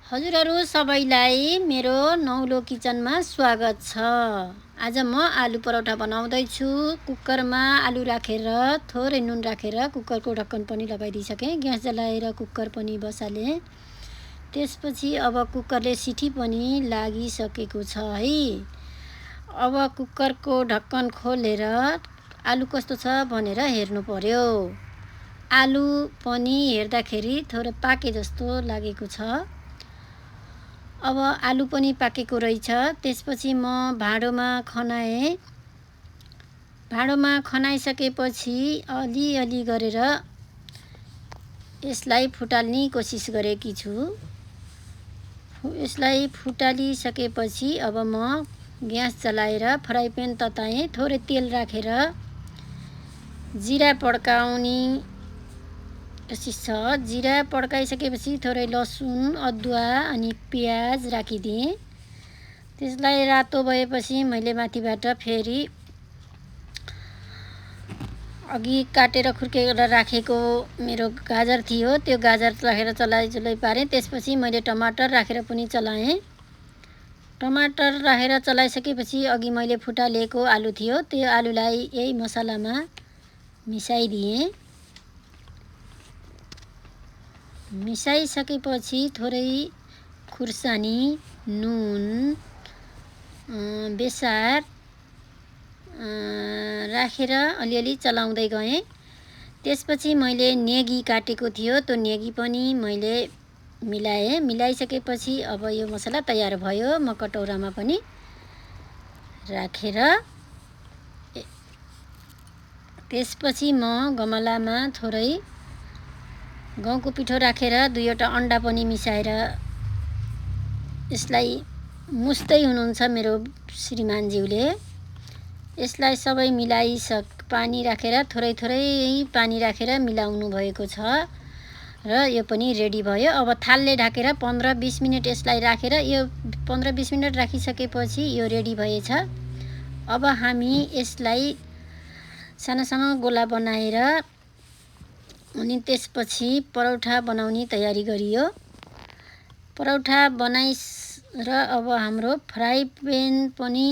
हजुरहरू सबैलाई मेरो नौलो किचनमा स्वागत छ। आज म आलु परोठा बनाउँदैछु। कुकरमा आलु राखेर थोरै नुन राखेर कुकरको ढक्कन पनि लगाइदिइसकेँ। ग्यास जलाएर कुकर पनि बसालेँ। त्यसपछि अब कुकरले सिटी पनि लागिसकेको छ है। अब कुकरको ढक्कन खोलेर आलु कस्तो छ भनेर हेर्नु पर्यो। आलु पनि हेर्दाखेरि थोरै पाके जस्तो लागेको छ। अब आलु पनि पाकेको रहेछ। त्यसपछि म भाँडोमा खनाएँ। भाँडोमा खनाइसकेपछि अलिअलि गरेर यसलाई फुटाल्ने कोसिस गरेकी छु। यसलाई फुटालिसकेपछि अब म ग्यास जलाएर फ्राई प्यान तताएँ। थोरै तेल राखेर जिरा पड्काउने कोसिस छ। जिरा पड्काइसकेपछि थोरै लसुन, अदुवा अनि प्याज राखिदिएँ। त्यसलाई रातो भएपछि मैले माथिबाट फेरि अघि काटेर खुर्केर राखेको मेरो गाजर थियो, त्यो गाजर राखेर चलाइ पारेँ। त्यसपछि मैले टमाटर राखेर पनि चलाएँ। टमाटर राखेर चलाइसकेपछि अघि मैले फुटालेको आलु थियो, त्यो आलुलाई यही मसलामा मिसाइदिएँ। मिसाइसकेपछि थोरै खुर्सानी, नुन, बेसार राखेर अलिअलि चलाउँदै गएँ। त्यसपछि मैले नेगी काटेको थियो, त्यो नेगी पनि मैले मिलाएँ। मिलाइसकेपछि अब यो मसला तयार भयो। म कटौरामा पनि राखेर त्यसपछि म गमलामा थोरै गहुँको पिठो राखेर 2वटा अन्डा पनि मिसाएर यसलाई मुस्दै हुनुहुन्छ मेरो श्रीमानज्यूले। यसलाई सबै पानी राखेर थोरै पानी राखेर मिलाउनु भएको छ र यो पनि रेडी भयो। अब थालले ढाकेर 15-20 मिनेट यसलाई राखेर यो 15-20 मिनेट राखिसकेपछि यो रेडी भएछ। अब हामी यसलाई सानो सानो गोला बनाएर अनि त्यसपछि परौठा बनाउने तयारी गरियो। परौठा बनाएर अब हाम्रो फ्राई प्यान पनि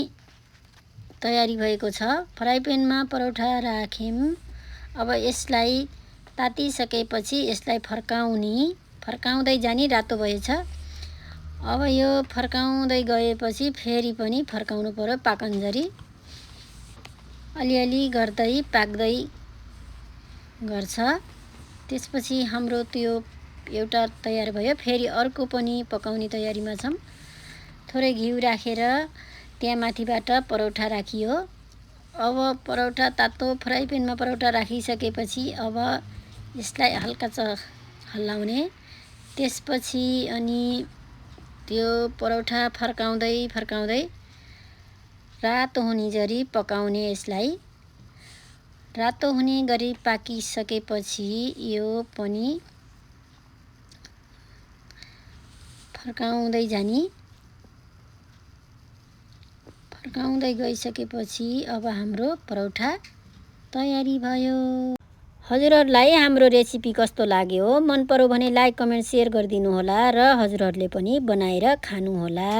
तयारी भएको छ। फ्राई प्यानमा परौठा राख्यौँ। अब यसलाई तातिसकेपछि यसलाई फर्काउँदै जाने। रातो भएछ। अब यो फर्काउँदै गएपछि फेरि पनि फर्काउनु पर्यो पाकन्जरी। अलिअलि गर्दै पाक्दै गर्छ। त्यसपछि हाम्रो त्यो एउटा तयार भयो। फेरि अर्को पनि पकाउने तयारीमा छौँ। थोरै घिउ राखेर त्यहाँ माथिबाट परौठा राखियो। अब परौठा तातो फ्राई प्यानमा परौठा राखिसकेपछि अब यसलाई हल्का हल्लाउने। त्यसपछि अनि त्यो परौठा फर्काउँदै रातो हुने गरी पकाउने। यसलाई रातो हुने गरी पाकिसकेपछि यो पनि फर्काउँदै जाने। फर्काउँदै गइसकेपछि अब हाम्रो परौठा तयारी भयो। हजुरहरूलाई हाम्रो रेसिपी कस्तो लाग्यो? मन पर्यो भने लाइक, कमेन्ट, सेयर गरिदिनु होला र हजुरहरूले पनि बनाएर खानुहोला।